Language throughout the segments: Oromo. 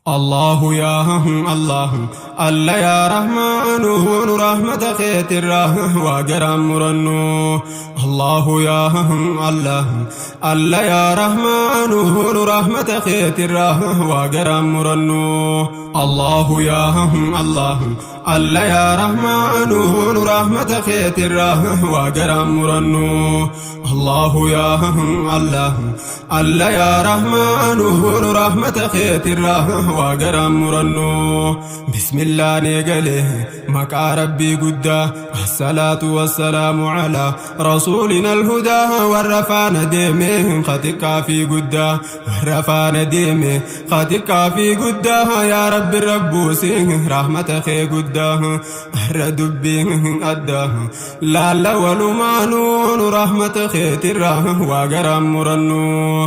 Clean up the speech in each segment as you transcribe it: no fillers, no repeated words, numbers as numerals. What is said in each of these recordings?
الله يا الله الله يا رحمن رحمة خيت وقرم مرنو الله يا الله الله يا رحمن رحمة خيت وقرم مرنو الله يا الله الله يا رحمن رحمة خيت وقرم مرنو الله يا الله الله يا رحمن رحمة خيت وقرم مرنو بسم الله نقله مكا ربي قدا الصلاة والسلام على رسولنا الهدى والرفان ديمه خطك في قدا والرفان ديمه خطك في قدا يا رب الرب سين رحمة خي قدا الردب أدا لا لا ولمانون رحمة خيتر وقرم مرنو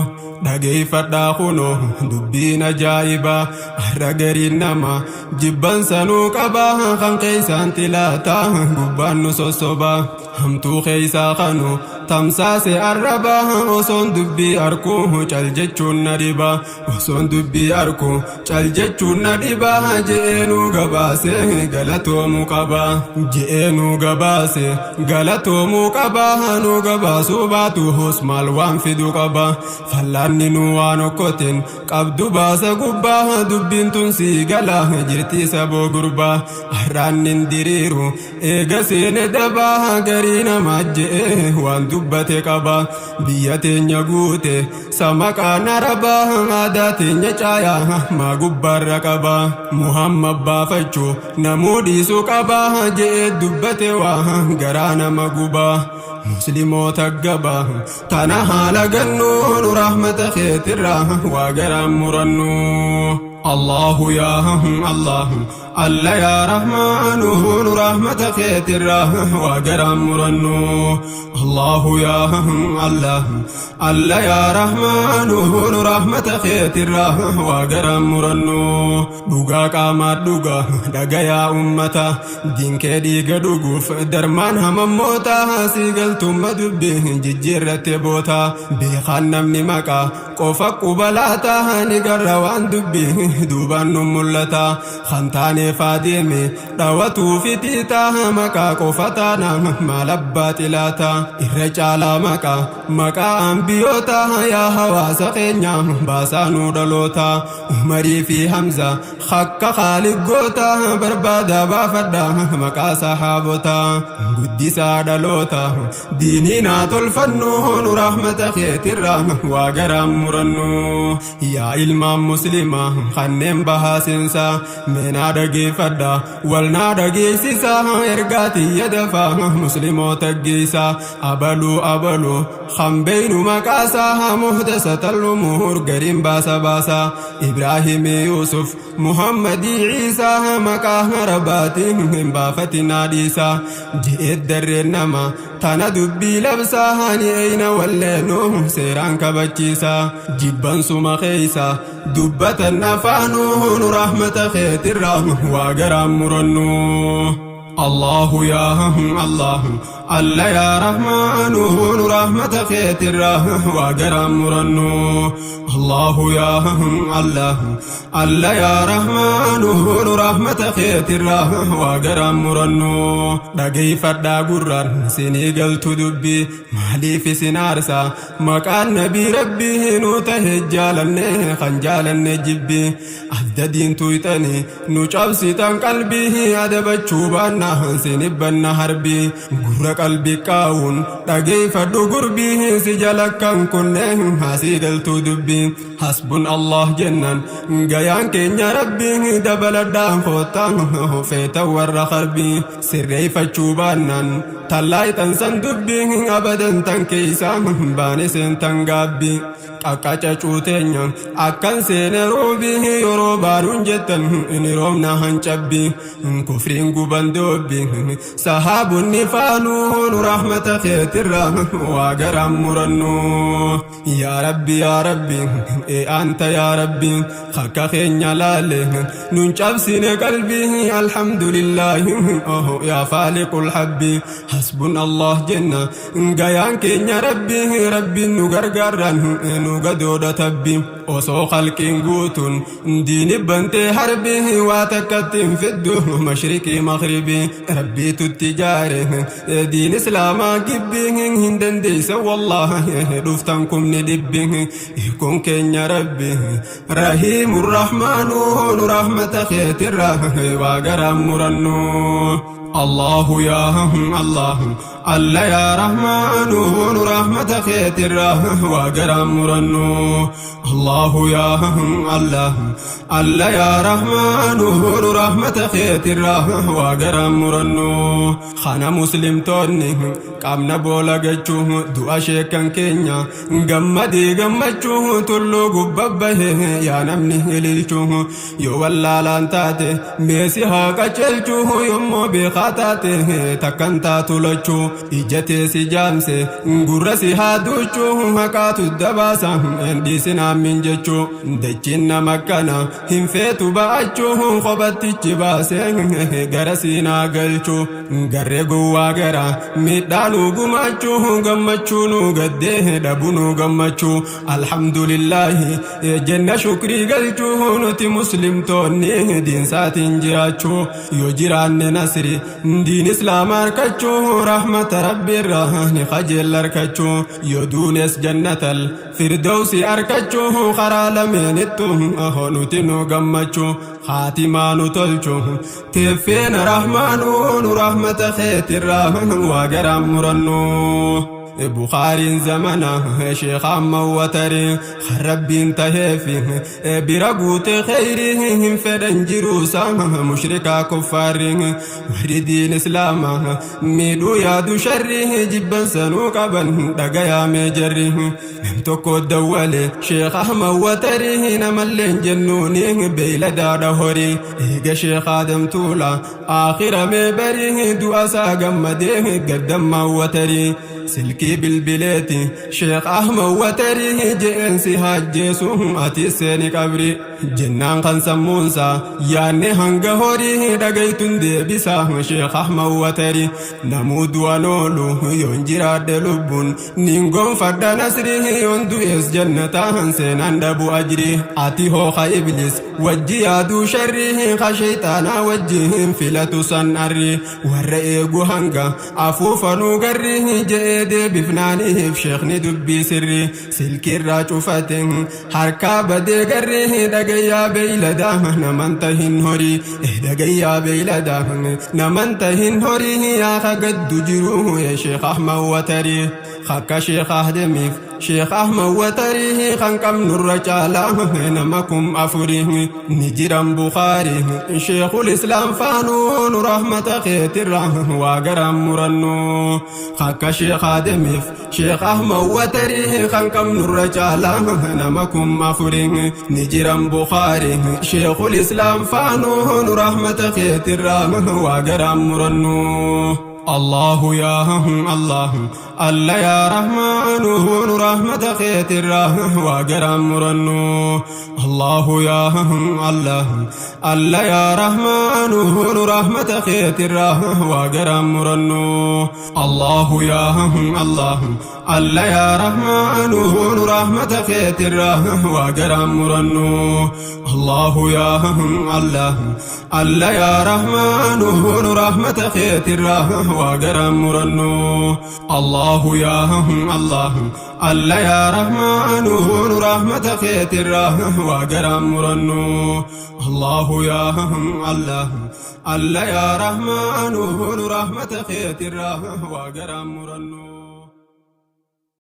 dhageeffadhaa kunoo dubbiin ajaa'ibaa har'a gariin nama jibbansanuu qabaa kan keeysaan tilaataa gubbaan nu sossobaa hamtuu keeysaa kanu tamsaase arrabaa osoon dubbii arkuu cal jechuun na dhibaa osoon dubbii arkuu cal jechuun na dhibaa je'eenuu gabaase galatoomuu qabaa je'eenuu gabaase galatoomuu qabaa nuu gabaasuu baatu hos maal waan fidu qabaa fallaan nu waan okkoteen qabdu baasa gubbaa dubbiin tun sii gala jirti saboo gurbaa har'aannin diriiru eega seene dabaa garii namaa je'e waan dubbate qaba biyya teenya guute samaqaan arabaa aadaa teenya caayaa maa gubbaarra qaba muhammad baafachuu namuu dhiisuu qaba je'e dubbate waa garaa nama gubaa musliimoota gabaa tana haala gannuun rahmata keetirraa waa garaan murannu الله يا الله الله يا رحمن رحمة خيتر وقرم مرنو الله يا الله الله يا رحمن رحمة خيتر وقرم مرنو دوغا قاما دوغا دغا يا أمتا دين كدي قدوغوف درمان همموتا سيقلتم دبي ججيرة بوتا بيخان نمني مكا qofa qubalaataa ni garra waan dubbi duubaan nu mul'ata kan taaneef adeeme dhawatuu fitiitaa maqaa qofa taana maal abbaa xilaata irra caalaa maqaa maqaa ambiyoota yaa hawaasa keenya baasaa nu dhaloota umarii fi hamza hakka khaaliggoota barbaada baafadha maqaa sahaabota guddisaa dhaloota diiniinaa tolfannu nu rahmata keetirra waa garaa murannu yaa ilmaan muslimaa kanneen bahaa seensaa meenaa dhageeffadha walnaa dhageessisaa ergaa tiyya dafaa musliimoota geessaa abaluu abaluu kan beeynu maqaasaa muhdasatan lumuur gariin baasa baasaa ibraahimii yuusuf muhammadii ciisaa maqaa arabaatiin hin baafatinaa dhiisaa je'ee darreen nama tana dubbii labsaa ni eyna walleenuu seeraan kabachiisaa jibbansuma keeysa dubbatan afaanuu nu rahmata keetirraa waa garaan murannu الله يا الله الله يا رحمن رحمة خيتر وقرم مرنو الله يا الله الله يا رحمن رحمة خيتر وقرم مرنو دقي فدا قران سيني قلت دبي مالي في سنارسا مكان نبي ربي نو تهجالني خنجالني جبي أددين تويتني نو قلبي أدبچو بانا سينبنا هربي gurra qalbii kaawun dhageeffadhu gurbii si jala kan kunneen asii galtuu dubbii Hasbun Allah jennaan gayaan keenya rabbii dabaladhaan koottaa feeta warra harbii sirreeffachuu baannaan tallaayitan san dubbii abadan tan keeysaa baane seentan gaabbii qaqqacacuu teenya akkan seene roobii yeroo baaruun jettan inni roobna hancabbii kufriin guban doobbii sahaabonni faanuu nu rahmata keetirraa waa garaan murannu. Yaa Rabbi, yaa Rabbi, ee anta yaa Rabbi, hakka keenya laale nun cabsine qalbii. Alhamdulillahi, oh yaa faaliqul habbi. Hasbun Allah jenna gayaan keenya Rabbi, Rabbi nu gargaarran nu gadoodha tabbi. Osoo khalqiin guutuun diini bantee harbi waa takkatti hin fiddu mashriqii maghribii rabbiitutti jaare diin islaamaa gibbii hin dandeeysa wallaahi dhuftan kumni dhibbi kun keenya rabbi rahiimu rahmaanu nu rahmata keetirraa waa garaan murannu. Allahu yaa Allah, Alla yaa Rahmaanu nu rahmata keetirraa waa garaan murannu. Allahu yaa Allah, Alla yaa Rahmaanu nu rahmata keetirraa waa garaan murannu. Kana muslimtoonni qaamna boola gachuu du'a sheekan keenya gammadee gammachuu tulluu gubbabbahe yaa namni ililchuu yoo wallaalaan taate meesi haa qaceelchuu yommuu beekaa taate takkan taatu lachuu ija teesi jaamse gurra si haa duuchuu haqaatu dabaasa dhiisinaa min jechuu dachiin nama kana hin feetu ba'achuu kophattichi baase gara siinaa galchuu garree gowwaa gara miidhaanuu gumaachuu gammachuu nu gaddee dhabuu gammachuu alhamdulillahi jenna shukrii galchuu nuti muslimtoonni diinsaatiin jiraachuu yoo jiraanne nasri diin islaamaa harkachuu rahmata rabbiirraa ni qajeella harkachuu yoo duunes jannatal firdawsi harkachuu karaa lameenittu nuti nu gammachuu haatimaa nu tolchuu teeffeena rahmaanuu nu rahmata keetirraa waa garaan murannu. Bukaariin zamana sheekh amma watarii rabbiin taheefi bira guute kheyrii hin fedhan jiruusa mushrikaa kuffaarri warri diin islaamaa miidhuu yaadu sharrii jibban sanuu qaban dhagayaamee jarri nam tokko dawwale sheekh ahmad watarii namalleen jennuuni beeyladaadha horii eega sheekh aadam tuula aakiramee barii du'a isaa gammadee gaddammaa watarii silkii bilbileeti sheekh ahmad watarii je'eensi hajjeesu ati seeni qabri jennaan kan sammuunsa yaanne hanga horii dhagaytun deebisa sheekh ahmad watarii namuu du'an oolu yoon jiraadhe lubbuun nin gonfadha nasrii yoon du'ees jannataan seenaan dhabu ajrii ati hooka iblis wajji yaaduu sharrii ka shayxaanaa wajjiin filatu san arrii warra eegu hanga afuufanuu garrii je'ee deebifnaaniif sheekni dubbii sirrii silkiirraa cufate harkaa badee garrii dhagayyaa beeyladaa naman tahin horii dhagayyaa beeyladaa naman tahin horii yaa gaddu jiru sheekh ahmad watarii akka sheekh ahdemiif sheekh ahmad watarii kan qabnurra caalaa nama kum afurii ni jiran bukaarii sheekul islaam faanuu nu rahmata keetirraa waa garaan murannu akka sheekh ahdemiif sheekh ahmad watarii kan qabnurra caalaa nama kum afurii ni jiran bukaarii sheekul islaam faanuu nu rahmata keetirraa waa garaan murannu. Allahu yaa Allah, Alla yaa Rahmaanu nu rahmata keetirraa waa garaan murannu. Allahu yaa Allah, Alla yaa Rahmaanu nu rahmata keetirraa waa garaan murannu. Allahu yaa Allah, Alla yaa Rahmaanu nu rahmata keetirraa waa garaan murannu. Allahu yaa Allah, Alla yaa Rahmaanu nu rahmata keetirraa waa garaan murannu. Allahu yaa Allah, Alla yaa Rahmaanu nu rahmata keetirraa waa garaan murannu. Allahu yaa Allah, Alla yaa Rahmaanu nu rahmata keetirraa waa garaan murannu.